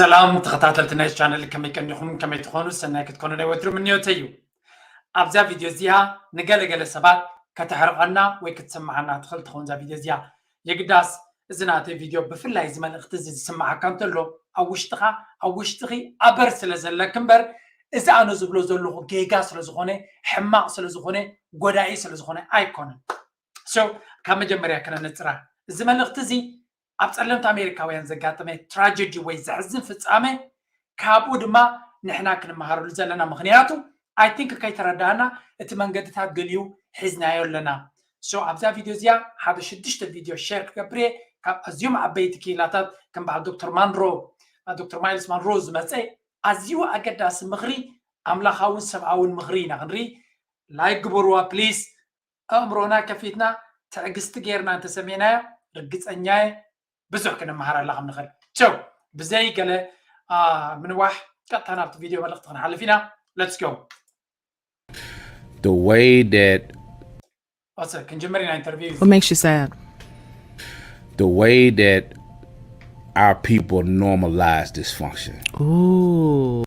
ሰላም ተኸታተልቲ ናይ ቻነል፣ ከመይ ቀኒኹም? ከመይ ትኾኑ? ሰናይ ክትኮኑ ናይ ወትሩ ምንዮተይ እዩ። ኣብዛ ቪድዮ እዚኣ ንገለገለ ሰባት ከተሕርቐና ወይ ክትስምዓና ትኽእል ትኸውን እዛ ቪድዮ እዚኣ። የግዳስ እዚ ናተይ ቪድዮ፣ ብፍላይ እዚ መልእኽቲ እዚ ዝስምዓካ እንተሎ፣ ኣብ ውሽጥኻ፣ ኣብ ውሽጥኺ ኣበር ስለ ዘለክ እምበር፣ እዚ ኣነ ዝብሎ ዘለኹ ጌጋ ስለ ዝኾነ፣ ሕማቕ ስለ ዝኾነ፣ ጎዳኢ ስለ ዝኾነ ኣይኮነን። So ካብ መጀመርያ ከነነጽራ፣ እዚ መልእኽቲ እዚ ኣብ ጸለምቲ ኣሜሪካውያን ዘጋጠመ ትራጀዲ ወይ ዘሕዝን ፍጻመ፣ ካብኡ ድማ ንሕና ክንመሃረሉ ዘለና። ምኽንያቱ I think ከይተረዳእና እቲ መንገድታት ገሊኡ ሒዝናዮ ኣለና። So ኣብዛ ቪድዮ እዚኣ ሓደ ሽዱሽተ ቪድዮ ሼር ክገብር እየ፣ ካብ ኣዝዮም ዓበይቲ ክኢላታት ከም በዓል ዶክተር ማንሮ፣ ዶክተር ማይልስ ማንሮ ዝመጸ ኣዝዩ ኣገዳሲ ምኽሪ፣ ኣምላኻውን ሰብኣውን ምኽሪ ኢና ክንርኢ። ላይክ ግበርዋ ፕሊስ። ኣእምሮና ከፊትና ትዕግስቲ ጌርና እንተሰሚዕናዮ፣ ርግጸኛ እየ ብዙሕ ክንመሃረላ ከም ንኽእል። ቸው፣ ብዘይ ገለ፣ አ፣ ምንዋሕ ቀጥታ ናብቲ ቪድዮ መልእኽቲ ክንሓልፍ ኢና። Let's go። The way that ኦሰ፣ ክንጅምር ኢና ኢንተርቪው። What makes you sad? The way that our people normalize dysfunction. Ooh.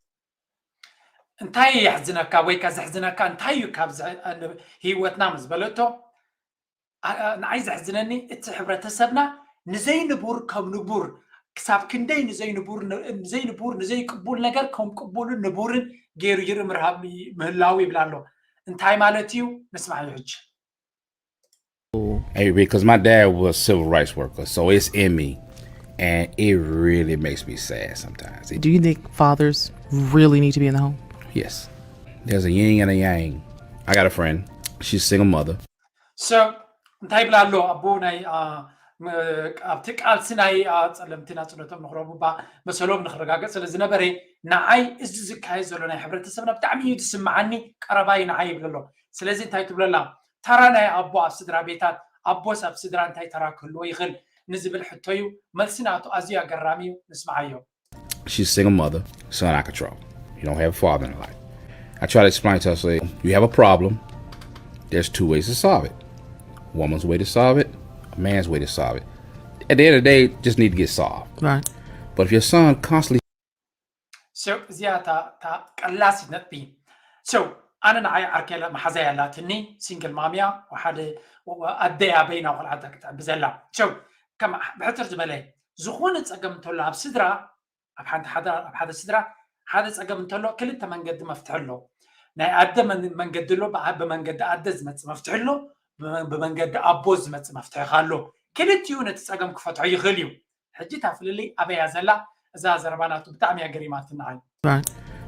እንታይ የሕዝነካ ወይ ከ ዘሕዝነካ እንታይ እዩ? ካብ ዘ- ህይወትና ምስ በለቶ፣ አ- አ- ንዓይ ዘሕዝነኒ እቲ ሕብረተሰብና ንዘይንቡር ከም ንቡር፣ ክሳብ ክንደይ ንዘይንቡር ን- ንዘይንቡር ንዘይቅቡል ነገር ከም ቅቡልን ንቡርን ገይሩ ይርኢ ምርሃብ ምህላው ይብል ኣሎ። እንታይ ማለት እዩ? ንስማዕ እዩ ሕጂ። Hey, because my dad was a civil rights worker, so it's in me, and it really makes me sad sometimes. It- Do you think fathers really need to be in the home? yes, there's a yin and a yang. I got a friend. She's a single mother. So እንታይ ይብላ ኣሎ ኣቦ ናይ፣ አ፣ ም- ኣብቲ ቃልሲ ናይ፣ አ፣ ጸለምቲ ናጽነቶም ንኽረቡ ባ መሰሎም ንኽረጋገጽ ስለ ዝነበረ፣ ንዓይ እዚ ዝካየድ ዘሎ ናይ ሕብረተሰብና ብጣዕሚ እዩ ዝስምዓኒ፣ ቀረባይ ንዓይ ይብል ኣሎ። ስለዚ እንታይ ትብለላ? ተራ ናይ ኣቦ ኣብ ስድራ ቤታት፣ ኣቦስ ኣብ ስድራ እንታይ ተራ ክህልዎ ይኽእል ንዝብል ሕቶ እዩ። መልሲ ናቱ ኣዝዩ ኣገራሚ እዩ። ንስምዓዮ። She's a single mother, son out of control. You don't have a father in life. I try to explain to her, say, you have a problem. There's two ways to solve it. Woman's way to solve it, a man's way to solve it. At the end of the day, it just need to get solved. Right. But if your son constantly So እዚኣ እታ እታ ቀላሲት ነጥቢ። So ኣነ ንዓይ ዓርከይ ኣላ፣ መሓዛይ ኣላትኒ፣ ሲንግል ማም እያ፣ ሓደ ኣደይ ኣበይ ናብ ቆልዓ እታ ክትዕቢ ዘላ። So ከም ብሕትር ዝበለ ዝኾነ ጸገም እንተሎ ኣብ ስድራ፣ ኣብ ሓንቲ ሓደ ኣብ ሓደ ስድራ ሓደ ጸገም እንተሎ ክልተ መንገዲ መፍትሒ ኣሎ። ናይ ኣደ መን- መንገዲ ኣሎ፣ ብኣ- ብመንገዲ ኣደ ዝመጽእ መፍትሒ ኣሎ፣ ብመ- ብመንገዲ ኣቦ ዝመጽእ መፍትሒ ከ ኣሎ። ክልቲኡ ነቲ ጸገም ክፈትሖ ይኽእል እዩ። ሕጂ እታ ፍልልይ ኣበያ ዘላ? እዛ ዘረባ ናቱ ብጣዕሚ እያ ገሪማትኒ።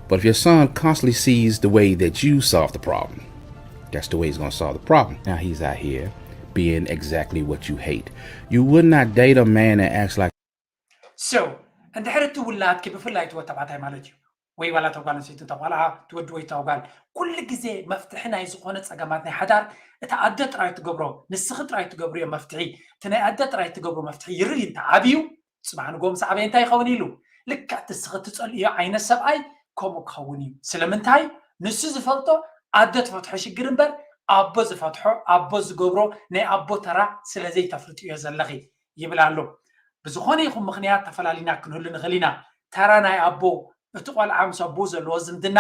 But if your son constantly sees the way that you solve the problem, that's the way he's going to solve the problem. Now he's out here being exactly what you hate. You would not date a man that acts like So እንድሕር እቲ ውላድኪ፣ ብፍላይ እቲ ወዲ ተባዕታይ ማለት እዩ፣ ወይ ዋላ እታ ጓል ኣንስተይቲ፣ እታ ቆልዓ፣ እቲ ወዲ ወይ እታ ጓል፣ ኩሉ ግዜ መፍትሒ ናይ ዝኾነ ጸገማት ናይ ሓዳር እታ ኣደ ጥራይ ትገብሮ፣ ንስኺ ጥራይ ትገብርዮ መፍትሒ፣ እቲ ናይ ኣደ ጥራይ ትገብሮ መፍትሒ ይርኢ እንተ ዓብዩ፣ ጽባሕ ንግሆ ምስ ዓበየ እንታይ ይኸውን ኢሉ፣ ልክዕ እቲ ንስኺ ትጸልእዮ ዓይነት ሰብኣይ ከምኡ ክኸውን እዩ። ስለምንታይ? ንሱ ዝፈልጦ ኣደ ትፈትሖ ሽግር እምበር ኣቦ ዝፈትሖ፣ ኣቦ ዝገብሮ ናይ ኣቦ ተራ ስለ ዘይተፍልጥዮ ዘለኺ ይብል ኣሎ። ብዝኾነ ይኹን ምኽንያት ተፈላሊና ክንህሉ ንኽእል ኢና። ተራ ናይ ኣቦ፣ እቲ ቆልዓ ምስ ኣቦ ዘለዎ ዝምድና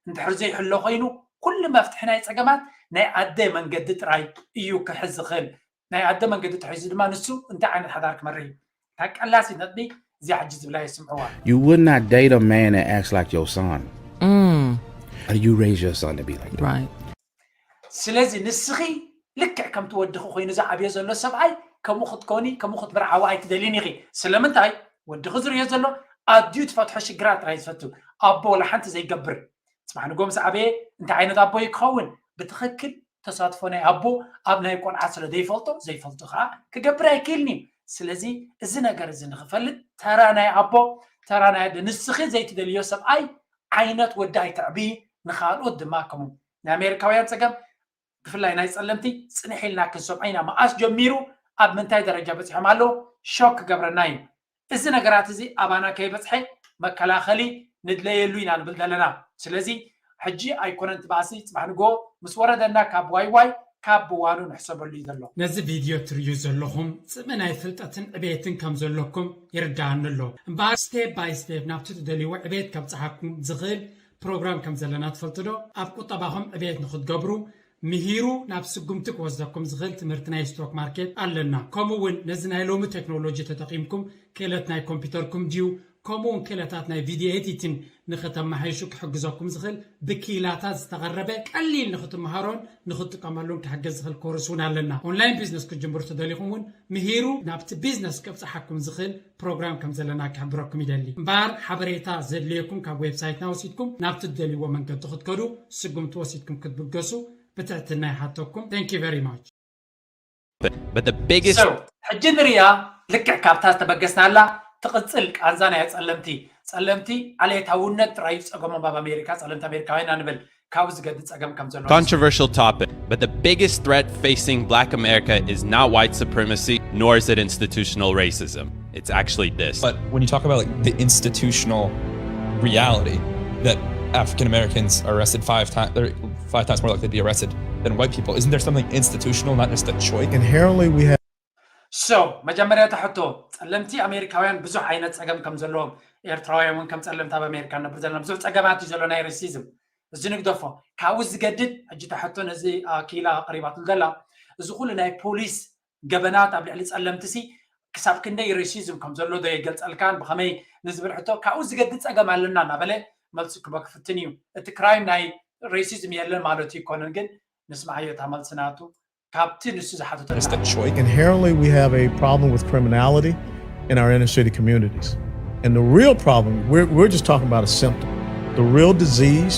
እንድሕር ዘይሕሎ ኮይኑ፣ ኩሉ መፍትሒ ናይ ጸገማት ናይ ኣደ መንገዲ ጥራይ እዩ ክሕዝ ዝኽእል። ናይ ኣደ መንገዲ ተሒዙ ድማ ንሱ እንታይ ዓይነት ሓዳር ክመርሕ እዩ? እታ ቀላሲት ነጥቢ እዚኣ ሕጂ ዝብላ የስምዕዋ። You would not date a man that acts like your son. Mm, How do you raise your son to be like that? right. ስለዚ ንስኺ ልክዕ ከምቲ ወድኺ ኮይኑ ዝዓብዮ ዘሎ ሰብኣይ ከምኡ ክትኮኒ፣ ከምኡ ክትምርዓዊ ኣይትደልይን ኢኺ። ስለምንታይ? ወድኺ ዝርእዮ ዘሎ ኣድዩ ትፈትሖ ሽግራት ጥራይ ዝፈቱ፣ ኣቦ ወላ ሓንቲ ዘይገብር። ጽባሕ ንግሆ ምስ ዓበየ እንታይ ዓይነት ኣቦ እዩ ክኸውን? ብትኽክል ተሳትፎ ናይ ኣቦ ኣብ ናይ ቆልዓ ስለ ዘይፈልጦ፣ ዘይፈልጦ ከዓ ክገብር ኣይክእልን እዩ። ስለዚ እዚ ነገር እዚ ንኽፈልጥ ተራ ናይ ኣቦ፣ ተራ ናይ ኣደ፣ ንስኺ ዘይትደልዮ ሰብኣይ ዓይነት ወዲ ኣይተዕቢ፣ ንኻልኦት ድማ ከምኡ። ናይ ኣሜሪካውያን ጸገም፣ ብፍላይ ናይ ጸለምቲ፣ ጽንሕ ኢልና ክንሰምዖ ኢና። መኣስ ጀሚሩ ኣብ ምንታይ ደረጃ በጺሖም ኣለዉ? ሾክ ክገብረና እዩ። እዚ ነገራት እዚ ኣባና ከይበጽሐ መከላኸሊ ንድለየሉ ኢና ንብል ዘለና። ስለዚ ሕጂ ኣይኮነን እቲ ባእሲ፣ ጽባሕ ንግሆ ምስ ወረደና ካብ ዋይ ዋይ ካብ ብዋኑ ንሕሰበሉ እዩ ዘሎ። ነዚ ቪድዮ ትርእዩ ዘለኹም ጽምእ ናይ ፍልጠትን ዕቤትን ከም ዘለኩም ይርዳኣኒ ኣሎ። እምበኣር ስቴፕ ባይ ስቴፕ ናብቲ ትደልይዎ ዕቤት ከብጽሓኩም ዝኽእል ፕሮግራም ከም ዘለና ትፈልጡ ዶ? ኣብ ቁጠባኹም ዕቤት ንኽትገብሩ ምሂሩ ናብ ስጉምቲ ክወስደኩም ዝኽእል ትምህርቲ ናይ ስቶክ ማርኬት ኣለና። ከምኡ እውን ነዚ ናይ ሎሚ ቴክኖሎጂ ተጠቒምኩም ክእለት ናይ ኮምፒውተርኩም ድዩ ከምኡ እውን ክእለታት ናይ ቪድዮ ኤዲቲን ንኽተመሓይሹ ክሕግዘኩም ዝኽእል ብኪላታት ዝተቐረበ ቀሊል ንኽትመሃሮን ንኽትጥቀመሉን ክሕግዝ ዝኽእል ኮርስ እውን ኣለና። ኦንላይን ቢዝነስ ክትጅምሩ ተደሊኹም እውን ምሂሩ ናብቲ ቢዝነስ ከብፅሓኩም ዝኽእል ፕሮግራም ከም ዘለና ክሕብረኩም ይደሊ። እምበኣር ሓበሬታ ዘድልየኩም ካብ ዌብሳይትና ወሲድኩም ናብቲ ትደልይዎ መንገዲ ክትከዱ ስጉምቲ ወሲድኩም ክትብገሱ ብትሕትና ይሓተኩም። Thank you very much። But the biggest So ሕጂ ንሪኣ ልክዕ ካብታ ዝተበገስናላ ትቕፅል ቃንዛ ናይ ጸለምቲ ጸለምቲ ዓሌታውነት ጥራይ ጸገሞም ኣብ ኣሜሪካ ጸለምቲ ኣሜሪካውያን ንብል ካብኡ ዝገድድ ጸገም ከም ዘሎ controversial topic, but the biggest threat facing black America is not white supremacy, nor is it institutional racism. It's actually this. But when you talk about like the institutional reality that African Americans are arrested five times, they're five times more likely to be arrested than white people, isn't there something institutional, not just a choice? Inherently, we have So መጀመርያ እቲ ሕቶ ጸለምቲ ኣሜሪካውያን ብዙሕ ዓይነት ጸገም ከም ዘለዎም ኤርትራውያን እውን ከም ጸለምቲ ኣብ ኣሜሪካ ንነብር ዘለና ብዙሕ ጸገማት እዩ ዘሎ ናይ ሬሲዝም እዚ ንግደፎ ካብኡ ዝገድድ ሕጂ እቲ ሕቶ ነዚ ኪላ ኣቕሪባትሉ ዘላ እዚ ኩሉ ናይ ፖሊስ ገበናት ኣብ ልዕሊ ጸለምቲ ሲ ክሳብ ክንደይ ሬሲዝም ከም ዘሎ ዶ የገልጸልካን ብኸመይ ንዝብል ሕቶ ካብኡ ዝገድድ ጸገም ኣለና እናበለ መልሲ ክበ ክፍትን እዩ እቲ ክራይም ናይ ሬሲዝም የለን ማለት ይኮነን ግን ንስማዓዮ እታ መልሲ ናቱ ካብቲ ንሱ ዝሓተቶ It's the choice. Inherently, we have a problem with criminality in our inner city communities. And the real problem, we're, we're just talking about a symptom. The real disease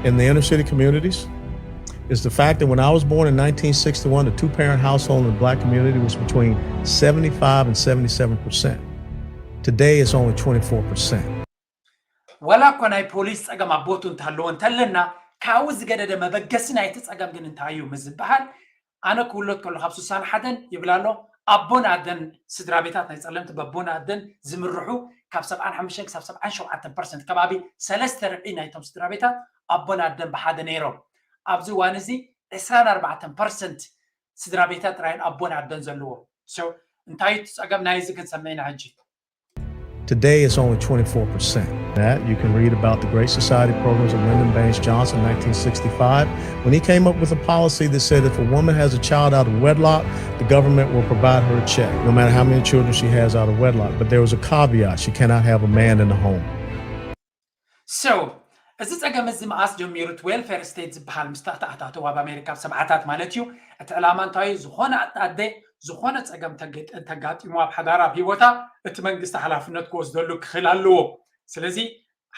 in the inner city communities is the fact that when I was born in nineteen sixty-one, the two parent household in the black community was between seventy-five and seventy-seven percent. Today, it's only twenty-four percent. ወላ እኳ ናይ ፖሊስ ጸገም ኣብ ቦቱ እንተሃለዎ እንተለና ካብኡ ዝገደደ መበገሲ ናይቲ ጸገም ግን እንታይ እዩ ምስ ዝበሃል ኣነ ክውለድ ከሎ ካብ ስሳን ሓደን ይብል ኣሎ ኣቦን ኣደን ስድራ ቤታት ናይ ጸለምቲ በቦን ኣደን ዝምርሑ ካብ ሰብዓን ሓሙሽተን ክሳብ ሰብዓን ሸውዓተን ፐርሰንት ከባቢ ሰለስተ ርብዒ ናይቶም ስድራ ቤታት ኣቦን ኣደን ብሓደ ነይሮም ኣብዚ እዋን እዚ ዕስራን ኣርባዕተን ፐርሰንት ስድራ ቤታት ጥራይን ኣቦን ኣደን ዘለዎ እንታይ እቲ ጸገም ናይ እዚ ክንሰምዕ ኢና ሕጂ Today, it's only twenty-four percent. That you can read about the Great Society programs of Lyndon Baines Johnson, nineteen sixty-five, when he came up with a policy that said if a woman has a child out of wedlock, the government will provide her a check, no matter how many children she has out of wedlock. But there was a caveat: she cannot have a man in the home. So እዚ ጸገም እዚ መኣስ ጀሚሩ እቲ ዌልፌር ስቴት ዝበሃል ምስ ተኣታተው ኣብ ኣሜሪካ ኣብ ሰብዓታት ማለት እዩ እቲ ዕላማ እንታይ እዩ ዝኾነ ኣደ ዝኾነ ጸገም እንተጋጢሙ ኣብ ሓዳር ኣብ ህይወታ እቲ መንግስቲ ሓላፍነት ክወስደሉ ክኽእል ኣለዎ ስለዚ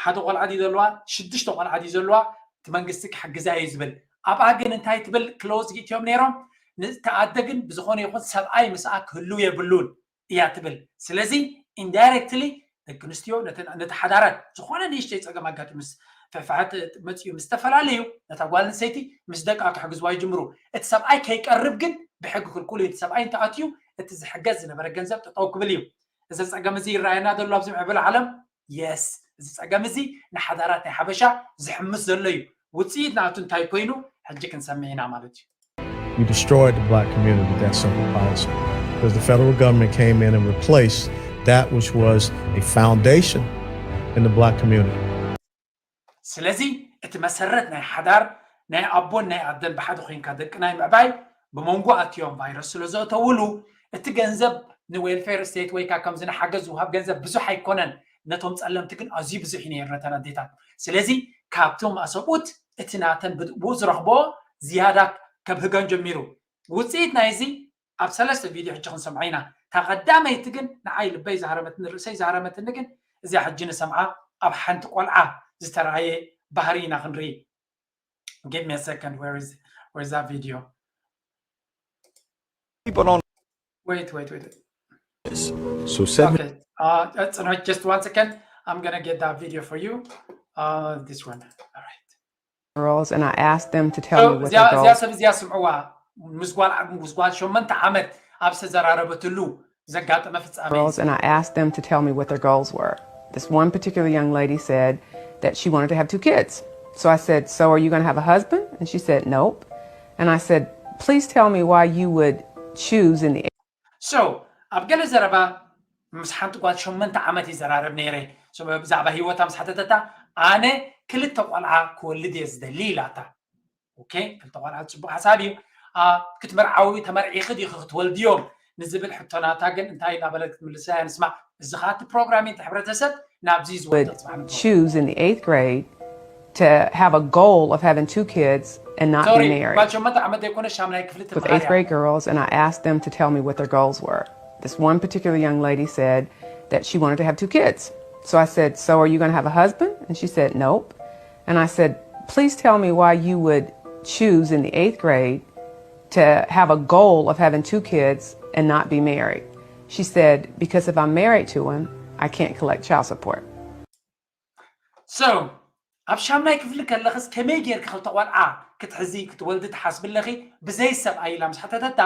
ሓደ ቆልዓ ድዩ ዘለዋ ሽዱሽተ ቆልዓ ድዩ ዘለዋ እቲ መንግስቲ ክሕግዛ እዩ ዝብል ኣብኣ ግን እንታይ ትብል ክለውዝ ኢትዮም ነይሮም ንተኣደ ግን ብዝኾነ ይኹን ሰብኣይ ምስኣ ክህልው የብሉን እያ ትብል ስለዚ ኢንዳይረክትሊ ደቂ ኣንስትዮ ነቲ ሓዳራት ዝኾነ ንእሽተይ ፀገም ኣጋጢሙ ምስ ፍሕፍሐት መፅኡ ምስ ዝተፈላለዩ ነታ ጓል ኣንስተይቲ ምስ ደቃ ክሕግዝዋ ይጅምሩ እቲ ሰብኣይ ከይቀርብ ግን ብሕጊ ክልኩል እዩ እቲ ሰብኣይ እንተኣትዩ እቲ ዝሕገዝ ዝነበረ ገንዘብ ጠጠው ክብል እዩ እዚ ፀገም እዚ ይረኣየና ዘሎ ኣብዚ ምዕብል ዓለም የስ እዚ ፀገም እዚ ንሓዳራት ናይ ሓበሻ ዝሕምስ ዘሎ እዩ ውፅኢት ናቱ እንታይ ኮይኑ ሕጂ ክንሰምዕ ኢና ማለት እዩ You destroyed the black community with that simple policy. Because the federal government came in and replaced that which was a foundation in the black community. ስለዚ እቲ መሰረት ናይ ሓዳር ናይ ኣቦን ናይ ኣደን ብሓደ ኮይንካ ደቂ ናይ ምዕባይ ብመንጎ ኣትዮም ቫይረስ ስለ ዘእተውሉ እቲ ገንዘብ ንዌልፌር ስቴት ወይ ከዓ ከምዚ ንሓገዝ ዝውሃብ ገንዘብ ብዙሕ ኣይኮነን ነቶም ፀለምቲ ግን ኣዝዩ ብዙሕ እዩ ነይሩ ነተን ኣዴታት ስለዚ ካብቶም ኣሰብኡት እቲ ናተን ብኡ ዝረኽቦ ዝያዳ ከብህገን ጀሚሩ ውፅኢት ናይዚ ኣብ ሰለስተ ቪድዮ ሕጂ ክንሰምዖ ኢና እታ ቀዳመይቲ ግን ንዓይ ልበይ ዝሃረመትኒ ርእሰይ ዝሃረመትኒ ግን እዚኣ ሕጂ ንሰምዓ ኣብ ሓንቲ ቆልዓ ዝተረኣየ ባህሪ ኢና ክንርኢ give me a second where is where is that video People don't. wait wait wait So seven. okay uh, uh, no, just one second I'm gonna get that video for you uh, this one all right girls and I asked them to tell me what their እዚኣ goals ሰብ እዚኣ ስምዕዋ ምስ ጓል ምስ ጓል ሸመንተ ዓመት ኣብ ዝተዘራረበትሉ ዘጋጠመ ፍጻሜ girls and I asked them to tell me what their goals were. This one particular young lady said that she wanted to have two kids. So I said, "So are you going to have a husband?" And she said, "Nope." And I said, Please tell me why you would choose in the So ኣብ ገለ ዘረባ ምስ ሓንቲ ጓል ሸመንተ ዓመት ይዘራረብ ነይረ። ብዛዕባ ህይወታ ምስ ሓተተታ ኣነ ክልተ ቆልዓ ክወልድ እየ ዝደሊ ኢላታ። ኦኬ፣ ክልተ ቆልዓ ጽቡቅ ሓሳብ እዩ። ክትምርዓዊ ተመርዒኺ ዲኺ ክትወልድዮም ንዝብል ሕቶናታ ግን እንታይ እናበለት ክትምልሳ እያ ንስማዕ። እዚ ከዓ እቲ ፕሮግራም እዩ፣ እቲ ሕብረተሰብ ናብዚ ዝወድቕ ጽባሕ ንግሆ። Choose in the eighth grade to have a goal of having two kids and not be married. ጓል ሸሞንተ ዓመት ዘይኮነ ሻምናይ ክፍሊ with eighth grade girls, and I asked them to tell me what their goals were. This one particular young lady said that she wanted to have two kids. So I said, "So are you going to have a husband?" And she said, "Nope." And I said, "Please tell me why you would choose in the eighth grade to have a goal of having two kids and not be married." She said, "Because if I'm married to him, I can't collect child support." So ኣብ ሻምናይ ክፍሊ ከለኽስ ከመይ ጌርኪ ክልተ ቆልዓ ክትሕዚ ክትወልዲ ትሓስቢ ኣለኺ? ብዘይ ሰብኣይ ኢላ ምስ ሓተተታ፣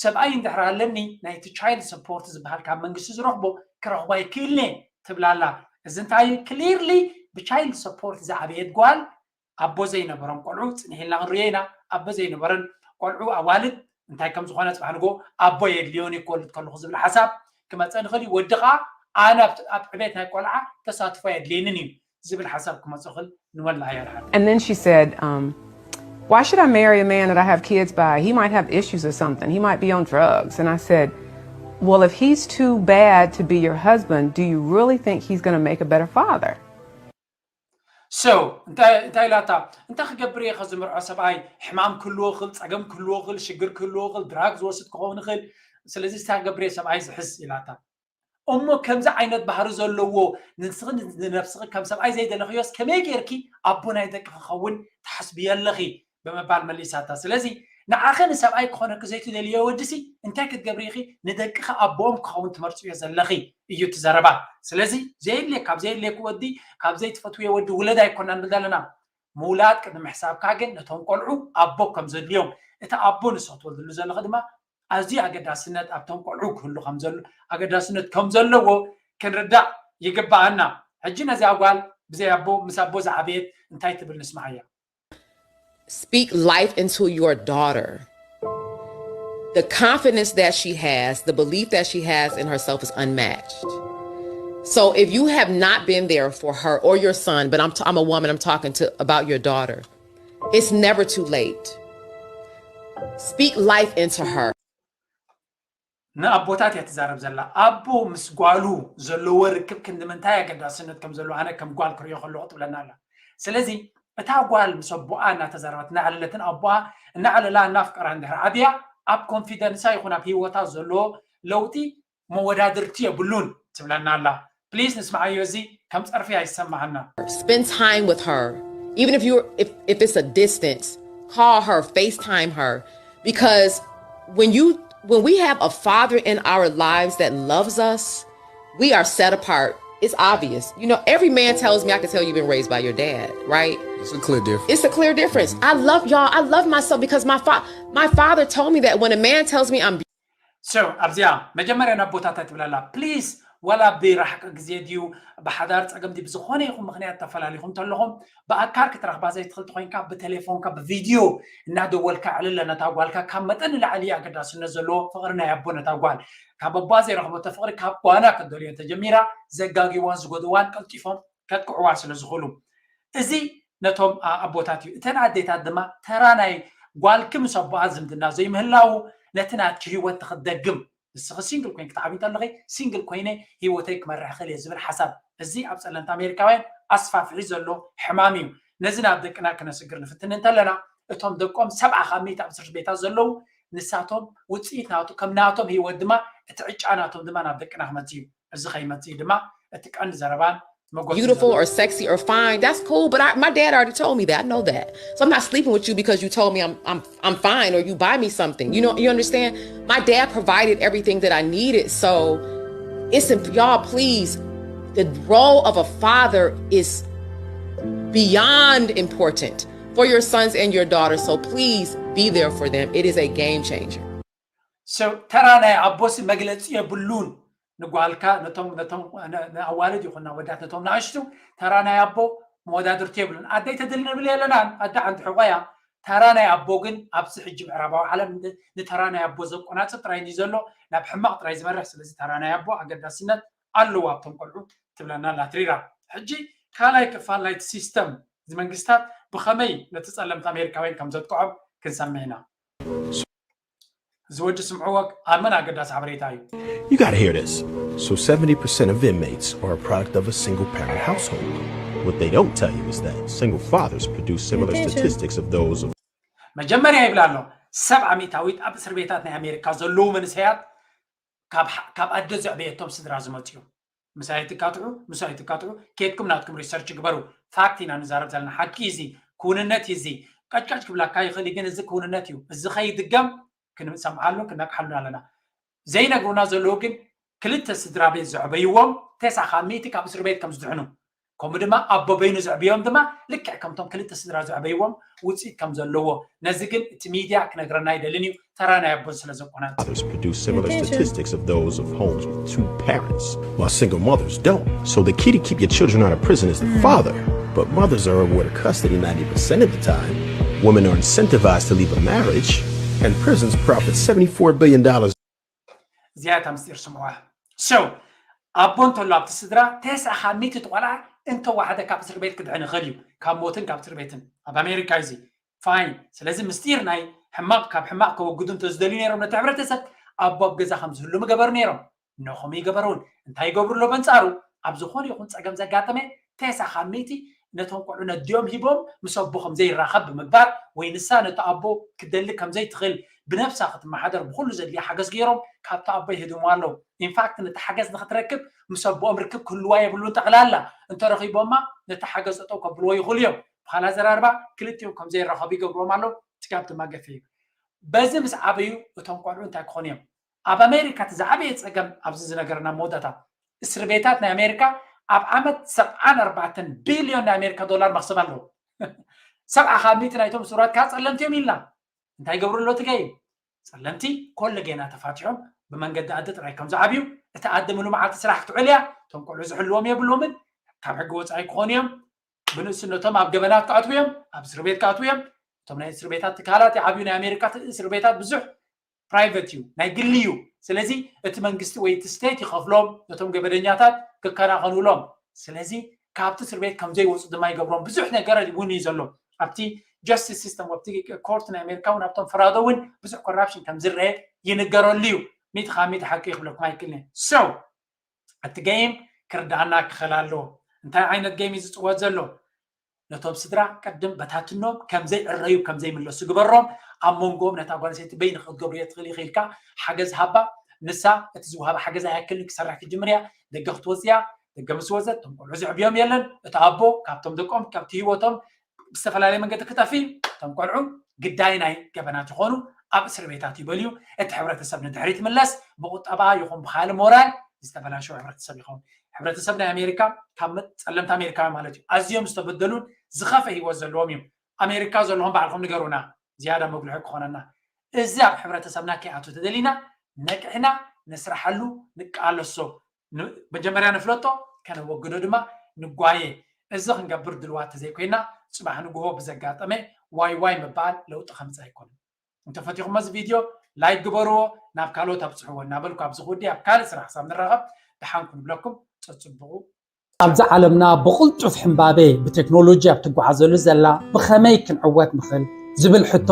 ሰብኣይ እንድሕር ኣለኒ ናይቲ child support ዝበሃል ካብ መንግስቲ ዝረኽቦ ክረኽቦ ኣይክእልን እየ ትብላ ኣላ። እዚ እንታይ እዩ? Clearly ብ child support ዝዓበየት ጓል ኣቦ ዘይነበሮም ቆልዑ ጽንሕ ኢልና ክንርእዮ ኢና። ኣቦ ዘይነበረን ቆልዑ ኣዋልድ እንታይ ከም ዝኾነ ጽባሕ ንግሆ ኣቦ የድልዮን እዩ ክወልድ ከለኹ ዝብል ሓሳብ ክመጽእ ንኽእል እዩ። ወዲ ኸዓ ኣነ ኣብ ዕቤት ናይ ቆልዓ ተሳትፎ የድልየንን እዩ ዝብል ሓሳብ ክመጽእ ክእል ንወላ ኣያ ድሓር። And then she said, um, "Why should I marry a man that I have kids by? He might have issues or something. He might be on drugs." And I said, "Well, if he's too bad to be your husband, do you really think he's going to make a better father?" So እንታይ እንታይ ኢላታ? እንታይ ክገብር እየ ከዝምርዖ ሰብኣይ? ሕማም ክህልዎ ክእል፣ ጸገም ክህልዎ ክእል፣ ሽግር ክህልዎ ክእል፣ ድራግ ዝወስድ ክኸውን ይኽእል። ስለዚ እንታይ ክገብር እየ ሰብኣይ ዝሕዝ ኢላታ። እሞ ከምዚ ዓይነት ባህሪ ዘለዎ ንስኺ ንነብስኺ ከም ሰብኣይ ዘይደለኽዮስ ከመይ ጌርኪ ኣቦ ናይ ደቂ ክኸውን ትሓስብዮ ኣለኺ? ብምባል መሊሳታ። ስለዚ ንዓኺ ንሰብኣይ ክኾነኪ ዘይትደልዮ ወዲሲ እንታይ ክትገብሪ ኢኺ? ንደቅኺ ኣቦኦም ክኸውን ትመርፅዮ ዘለኺ እዩ እቲ ዘረባ። ስለዚ ዘየድልየ ካብ ዘየድልየኪ ወዲ ካብ ዘይትፈትውዮ ወዲ ውለድ ኣይኮናን ንብል ዘለና። ምውላድ ቅድሚ ምሕሳብካ ግን ነቶም ቆልዑ ኣቦ ከም ዘድልዮም እቲ ኣቦ ንስኺ ትወልድሉ ዘለኺ ድማ ኣዝዩ ኣገዳስነት ኣብቶም ቆልዑ ክህሉ ከም ዘሎ ኣገዳስነት ከም ዘለዎ ክንርዳእ ይግባኣና። ሕጂ ነዚኣ ጓል ብዘይ ኣቦ ምስ ኣቦ ዝዓበየት እንታይ ትብል ንስማዓያ። Speak life into your daughter. The confidence that she has, the belief that she has in herself is unmatched. So if you have not been there for her or your son, but I'm, t- I'm a woman, I'm talking to about your daughter. It's never too late. Speak life into her. ንኣቦታት እያ ትዛረብ ዘላ። ኣቦ ምስ ጓሉ ዘለዎ ርክብ ክንዲ ምንታይ ኣገዳስነት ከም ዘለዎ ኣነ ከም ጓል ክሪኦ ከለኹ ትብለና ኣላ። ስለዚ እታ ጓል ምስ ኣቦኣ እናተዛረበት እናዕለለትን ኣቦኣ እናዕለላ እናፍቀራ እንድሕር ዓብያ ኣብ ኮንፊደንሳ ይኹን ኣብ ህይወታ ዘለዎ ለውጢ መወዳድርቲ የብሉን ትብለና ኣላ። ፕሊዝ ንስምዓዮ፣ እዚ ከም ጸርፊ ኣይሰማዓና። Spend time with her. Even if you if if it's a distance, call her, FaceTime her. Because when you when we have a father in our lives that loves us, we are set apart. It's obvious. You know, every man tells me, "I can tell you've been raised by your dad," right? It's a clear difference. It's a clear difference. I love y'all. I love myself because my fa- my father told me that when a man tells me I'm So ኣብዚኣ መጀመርያ ናብ ቦታታ ትብላላ ፕሊስ ዋላ ብራሕቂ ግዜ ድዩ ብሓዳር ፀገም ድዩ ብዝኾነ ይኹን ምኽንያት ተፈላሊኹም ተለኹም ብኣካል ክትረኽባ ዘይትኽእል ተኮይንካ ብቴሌፎንካ ብቪድዮ እናደወልካ ዕልለ ነታ ጓልካ ካብ መጠን ንላዕሊ ኣገዳስነት ዘለዎ ፍቕሪ ናይ ኣቦ ነታ ጓል ካብ ኣቦ ዘይረኽበቶ ፍቕሪ ካብ ጓና ክትደልዮ ተጀሚራ ዘጋግዋን ዝጎድዋን ቀልጢፎም ከጥቅዕዋ ስለ ዝኽእሉ እዚ ነቶም ኣቦታት እዩ እተን ኣዴታት ድማ ተራ ናይ ጓልኪ ምስ ኣቦኣ ዝምድና ዘይምህላዉ ነቲ ናትኪ ህይወት ትኽደግም ንስኺ ሲንግል ኮይንኪ ትዓብዪ እንተለኺ ሲንግል ኮይነ ህይወተይ ክመርሕ ክእል እየ ዝብል ሓሳብ እዚ ኣብ ጸለምቲ ኣሜሪካውያን ኣስፋፍሒ ዘሎ ሕማም እዩ ነዚ ናብ ደቅና ክነስግር ንፍትን እንተለና እቶም ደቆም ሰብዓ ካብ ሚእቲ ኣብ ስርት ቤታት ዘለዉ ንሳቶም ውፅኢት ናቱ ከም ናቶም ህይወት ድማ እቲ ዕጫ ናቶም ድማ ናብ ደቅና ክመፅእ እዩ እዚ ከይመፅእ ድማ እቲ ቀንዲ ዘረባን beautiful or sexy or fine, that's cool. But I, my dad already told me that. I know that. So I'm not sleeping with you because you told me I'm I'm I'm fine or you buy me something. You know, you understand? My dad provided everything that I needed. So it's y'all, please. The role of a father is beyond important for your sons and your daughters. So please be there for them. It is a game changer. So ተራ ናይ ኣቦሲ መግለፂ የብሉን ንጓልካ ነቶም ነቶም ኣዋልድ ይኹን ኣወዳት ነቶም ንኣሽቱ ተራ ናይ ኣቦ መወዳድርቲ የብሉን ኣደይ ተድል ንብል የለናን ኣደ ሓንቲ ሕቆያ ተራ ናይ ኣቦ ግን ኣብዚ ሕጂ ምዕራባዊ ዓለም ን- ንተራ ናይ ኣቦ ዘቆናጽብ ጥራይ እዩ ዘሎ፣ ናብ ሕማቕ ጥራይ ዝመርሕ። ስለዚ ተራ ናይ ኣቦ ኣገዳስነት ኣለዎ ኣብቶም ቆልዑ ትብለና ኣላ ትሪራ። ሕጂ ካልኣይ ክፋል ናይቲ ሲስተም እዚ መንግስታት ብኸመይ ነቲ ጸለምቲ ኣሜሪካውያን ከም ዘጥቅዖም ክንሰምዕ ኢና። እዚ ወዲ ስምዕዎ ኣብ መን ኣገዳሲ ሓበሬታ እዩ። You gotta hear this. So seventy percent of inmates are a product of a single parent household. What they don't tell you is that single fathers produce similar statistics of those of መጀመርያ ይብል ኣሎ፣ ሰብዓ ሚእታዊት ኣብ እስር ቤታት ናይ ኣሜሪካ ዘለዉ መንእሰያት ካብ ኣደ ዘዕበየቶም ስድራ ዝመፅኡ። ምሳይ ትካትዑ ምሳይ ትካትዑ ኬድኩም ናትኩም ሪሰርች ግበሩ። ፋክት ኢና ንዛረብ ዘለና፣ ሓቂ እዚ ክውንነት እዚ። ቀጭቀጭ ክብላካ ይኽእል ግን እዚ ክውንነት እዩ። እዚ ከይድገም ክንሰምዓሉን ክነቅሓሉን ኣለና። ዘይነግሩና ዘለዉ ግን ክልተ ስድራ ቤት ዘዕበይዎም ተስዓ ካብ ሚእቲ ካብ እስር ቤት ከም ዝድሕኑ፣ ከምኡ ድማ ኣቦ በይኑ ዘዕብዮም ድማ ልክዕ ከምቶም ክልተ ስድራ ዘዕበይዎም ውፅኢት ከም ዘለዎ። ነዚ ግን እቲ ሚድያ ክነግረና ኣይደልን እዩ፣ ተራ ናይ ኣቦን ስለ ዘቆናጽ። Fathers produce similar statistics of those of homes with two parents, while single mothers don't. So the key to keep your children out of prison is the father. But mothers are awarded custody ninety percent of the time. Women are incentivized to leave a marriage, and prisons profit seventy-four billion dollars. እዚኣ እታ ምስጢር ስምዑዋ። So ኣቦ እንተሎ ኣብቲ ስድራ ተስዓ ካብ ሚእቲ እቲ ቆልዓ እንተወሓደ ካብ እስር ቤት ክድሕን ይኽእል እዩ፣ ካብ ሞትን ካብ እስር ቤትን። ኣብ ኣሜሪካ እዚ ፋይን። ስለዚ ምስጢር ናይ ሕማቕ ካብ ሕማቕ ከወግዱ እንተዝደልዩ ነይሮም ነቲ ሕብረተሰብ ኣቦ ኣብ ገዛ ከም ዝህሉ ምገበሩ ነይሮም። ነኹም ይገበሩን እንታይ ይገብሩ ኣሎ? በንጻሩ ኣብ ዝኾነ ይኹን ጸገም ዘጋጠመ ተስዓ ካብ ሚእቲ ነቶም ቆልዑ ነዲኦም ሂቦም ምስ ኣቦ ከም ዘይራኸብ ብምግባር ወይ ንሳ ነቲ ኣቦ ክደሊ ከም ዘይትኽእል ብነብሳ ክትመሓደር ብኹሉ ዘድልያ ሓገዝ ገይሮም ካብቲ ኣቦ ይህድምዋ ኣለዉ። ኢንፋክት ነቲ ሓገዝ ንክትረክብ ምስ ኣቦኦም ርክብ ክህልዋ የብሉን። ጠቕላላ እንተረኺቦማ ነቲ ሓገዝ ጠጠው ከብልዎ ይኽእሉ እዮም። ብኻል ኣዘራርባ ክልቲኦም ከም ዘይራኸቡ ይገብርዎም ኣለዉ። ትጋብ ድማ ገፊ እዩ። በዚ ምስ ዓበዩ እቶም ቆልዑ እንታይ ክኾኑ እዮም? ኣብ ኣሜሪካ እቲ ዝዓበየ ጸገም ኣብዚ ዝነገረና መወዳእታ እስር ቤታት ናይ ኣሜሪካ ኣብ ዓመት ሰብዓን ኣርባዕተን ቢልዮን ናይ ኣሜሪካ ዶላር መኽሰብ ኣለዎ። ሰብዓ ካብ ሚእቲ ናይቶም ስራት ከዓ ጸለምቲ እዮም ኢልና። እንታይ ይገብሩ ኣሎ እቲ ገይም? ጸለምቲ ኮለጌና ተፋቲሖም ብመንገዲ ኣደ ጥራይ ከም ዝዓብዩ፣ እቲ ኣደ ምሉ መዓልቲ ስራሕ ክትውዕል እያ፣ እቶም ቆልዑ ዝሕልዎም የብሎምን፣ ካብ ሕጊ ወጻኢ ክኾኑ እዮም፣ ብንእስነቶም ኣብ ገበናት ክኣትዉ እዮም፣ ኣብ እስር ቤት ክኣትዉ እዮም። እቶም ናይ እስር ቤታት ትካላት ይዓብዩ፣ ናይ ኣሜሪካ እስር ቤታት ብዙሕ ፕራይቨት እዩ፣ ናይ ግሊ እዩ። ስለዚ እቲ መንግስቲ ወይ እቲ ስቴት ይኸፍሎም ነቶም ገበደኛታት ክከናኸኑሎም። ስለዚ ካብቲ እስር ቤት ከም ዘይወፁ ድማ ይገብሮም። ብዙሕ ነገር እውን እዩ ዘሎ ኣብቲ ጀስቲስ ሲስተም፣ ኣብቲ ኮርት ናይ ኣሜሪካ እውን ኣብቶም ፈራዶ እውን ብዙሕ ኮራፕሽን ከም ዝረአ ይንገረሉ እዩ። ሚእቲ ካብ ሚእቲ ሓቂ ክብለኩም ኣይክእልን። So እቲ ገይም ክርዳኣና ክኽእል ኣለዎ። እንታይ ዓይነት ገይም እዩ ዝፅወት ዘሎ? ነቶም ስድራ ቅድም በታትኖም ከም ዘይዕረዩ ከም ዘይምለሱ ግበሮም። ኣብ መንጎኦም ነታ ጓል ኣንስተይቲ በይንኺ ክትገብርዮ ትኽእሊ ኢኺ ኢልካ ሓገዝ ሃባ። ንሳ እቲ ዝወሃባ ሓገዝ ኣይኣክልን፣ ክሰርሕ ክትጅምር እያ። ደገ ክትወፅእ እያ። ደገ ምስ ወፀት እቶም ቆልዑ ዘዕብዮም የለን። እቲ ኣቦ ካብቶም ደቆም ካብቲ ህይወቶም ብዝተፈላለየ መንገዲ ክጠፊ፣ እቶም ቆልዑ ግዳይ ናይ ገበናት ይኾኑ፣ ኣብ እስር ቤታት ይበልዩ። እቲ ሕብረተሰብ ንድሕሪት ይምለስ። ብቁጠባ ይኹን ብኻልእ ሞራል ዝተበላሸወ ሕብረተሰብ ይኸውን። ሕብረተሰብ ናይ ኣሜሪካ ካብ መ- ጸለምቲ ኣሜሪካውያን ማለት እዩ ኣዝዮም ዝተበደሉን ዝኸፈ ህይወት ዘለዎም እዮም። ኣሜሪካ ዘለኹም ባዕልኹም ንገሩና፣ ዝያዳ መጉልሒ ክኾነና። እዚ ኣብ ሕብረተሰብና ከይኣቱ ተደሊና ነቅሕና ንስራሓሉ፣ ንቃለሶ። ን- መጀመርያ ንፍለጦ፣ ከነወግዶ ድማ ንጓየ። እዚ ክንገብር ድልዋት ተዘይኮይና፣ ጽባሕ ንግሆ ብዘጋጠመ ዋይ ዋይ ምባል ለውጢ ከምጽእ ኣይኮነን። እንተፈቲኹሞ እዚ ቪድዮ ላይክ ግበርዎ፣ ናብ ካልኦት ኣብጽሕዎ እናበልኩ ኣብዚ ክውዲ ኣብ ካልእ ስራሕ ክሳብ ንራኸብ ደሓን ኩኑ ብለኩም። ጸጽብቑ። ኣብዚ ዓለምና ብቕልጡፍ ሕምባቤ ብቴክኖሎጂ ኣብ ትጓዓዘሉ ዘላ ብኸመይ ክንዕወት ንኽእል ዝብል ሕቶ፣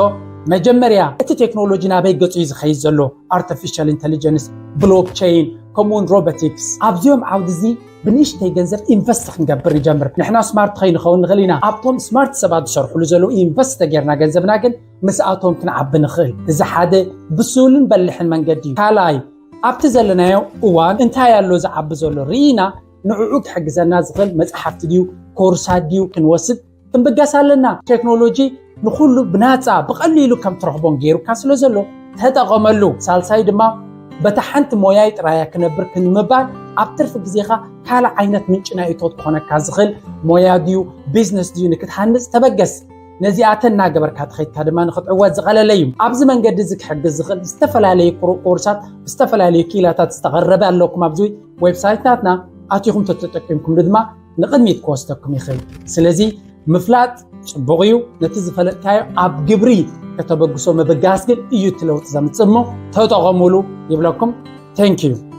መጀመርያ እቲ ቴክኖሎጂ ናበይ ገጹ እዩ ዝኸይድ ዘሎ? ኣርቲፊሻል ኢንተሊጀንስ፣ ብሎክቸይን፣ ከምኡውን ሮቦቲክስ። ኣብዚኦም ዓውዲ እዚ ብንእሽተይ ገንዘብ ኢንቨስት ክንገብር ንጀምር። ንሕና ስማርት ከይንኸውን ንኽእል ኢና። ኣብቶም ስማርት ሰባት ዝሰርሕሉ ዘለዉ ኢንቨስት ተጌርና ገንዘብና ግን ምስኣቶም ክንዓቢ ንኽእል። እዚ ሓደ ብሱልን በሊሕን መንገዲ እዩ። ካልኣይ፣ ኣብቲ ዘለናዮ እዋን እንታይ ኣሎ ዝዓቢ ዘሎ ርኢና ንዕኡ ክሕግዘና ዝኽእል መጽሓፍቲ ድዩ ኮርሳት ድዩ ክንወስድ ክንብገስ ኣለና። ቴክኖሎጂ ንኹሉ ብናጻ ብቐሊሉ ከም ትረኽቦን ገይሩካ ስለ ዘሎ ተጠቐመሉ። ሳልሳይ ድማ በታ ሓንቲ ሞያይ ጥራያ ክነብር ክንምባል ኣብ ትርፊ ግዜኻ ካልእ ዓይነት ምንጪ ናይ እቶት ክኾነካ ዝኽእል ሞያ ድዩ ቢዝነስ ድዩ ንክትሃንጽ ተበገስ። ነዚኣተን እናገበርካ ተኸይድካ ድማ ንክትዕወት ዝቐለለ እዩ። ኣብዚ መንገዲ እዚ ክሕግዝ ዝኽእል ዝተፈላለዩ ኮርሳት ብዝተፈላለዩ ክኢላታት ዝተቐረበ ኣለኩም ኣብዚ ዌብሳይትናትና ኣቲኹም ተተጠቂምኩም ድማ ንቕድሚት ክወስደኩም ይኽእል። ስለዚ ምፍላጥ ጽቡቕ እዩ። ነቲ ዝፈለጥካዮ ኣብ ግብሪ ከተበግሶ ምብጋስ ግን እዩ እቲ ለውጢ ዘምጽእ እሞ ተጠቐሙሉ ይብለኩም። Thank you።